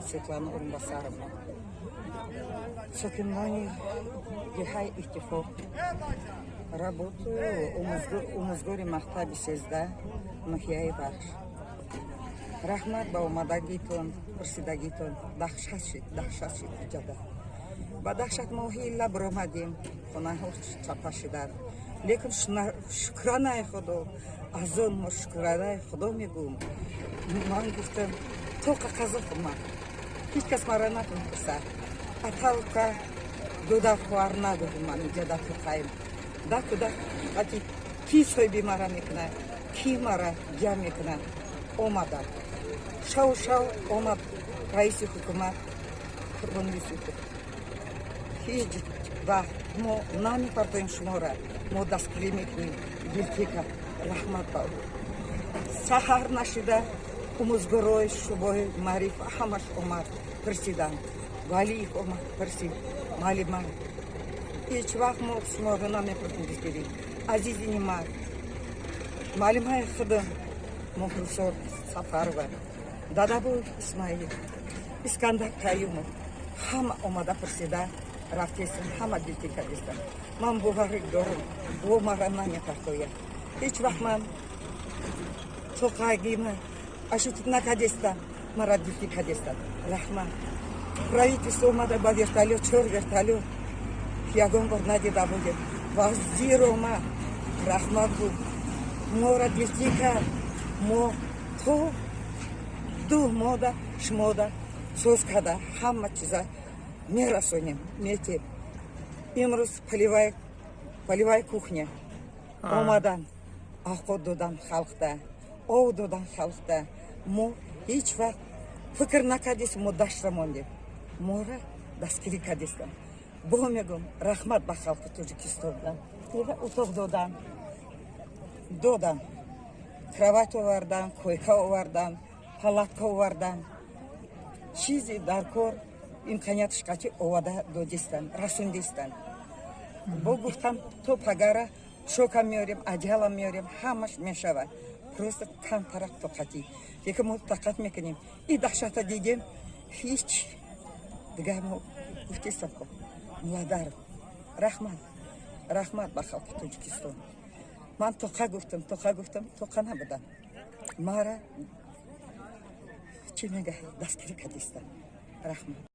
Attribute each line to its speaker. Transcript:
Speaker 1: Светлана Орунбасаровна, сокинони деҳаи Иттифоқ, работаю омӯзгори мактаби 13 ноҳияи Вахш. Раҳмат ба омадагитон, пурсидагитон. Даҳшат шид, даҳшат шид ҷада. Ба даҳшат мо ҳила биромадем, хонаҳо чапа шиданд, лекин шукранаи Худо, аз он мо шукранаи Худо мегӯм. Ман гуфтам, тоқа қазоқам, ман ҳеҷ кас мара натонпурсад, аталка дода хоҳар надорам. Ман иҷада тоқаем да куда ати ки соҳиби мара мекунад, ки мара ҷамъ мекунад? Омадам, шав шав омад раиси ҳукумат Қурбон Юсупов. Ҳеҷ вақт мо намепартоем шумора, мо дастгирӣ мекунем, дилтика. Раҳмат ба ӯ. Саҳар нашида омӯзгорои шӯъбаи маъриф ҳамаш омад, пурсиданд. Валиев омад, пурсид: «Муаллима, ҳеҷ вақт мо шуморо намепурсем, дастгирӣ азизи нимат». Муаллимаи худам Муҳрисор Сафарова, Дадабоев Исмаил, Искандар Каюмов ҳама омада, пурсида рафтестан, ҳама дилтӣ кардистан. Ман боварӣ дорам, во мара намепартояд ҳеҷ вақт. Ман тоқагима ашутит накардестам, мара дилтӣ кардестан. Раҳмат. Правительство омада ба вертолёт, чор вертолёт, ягон бор надида будем. Вазир омад, раҳмат буд, мора дилтӣ кард. Мо то 2 моҳда шумода соз карда, ҳама чиза мерасонем, метем. Имрӯз полевая кухня омадан, овқот додан халқда, ов додан халқда. Мо ҳеҷ вақт фикр накардестем, мо дашта мондем, мора дастгирӣ кардестам. Бо мегӯм, раҳмат ба халқи Тоҷикистон. Утоқ додан, додан, кровать овардан, койка овардан, палатка овардан, чизи дар кор имконияташ қати оварда додистан, расондистан. Бо гуфтам, то пагара шока меорем, одеяло меорем, ҳамаш мешавад, просто камтарак тоқатӣ. Лекин мо тоқат мекунем. И даҳшата дидем, ҳеҷ дигар мо гуфтистам ко муладар. Раҳмат, раҳмат ба халқи Тоҷикистон. Ман тоқа гуфтам, тоқа гуфтам, тоқа набудам, мара чӣ мега, дастгирӣ кардистам. Раҳмат.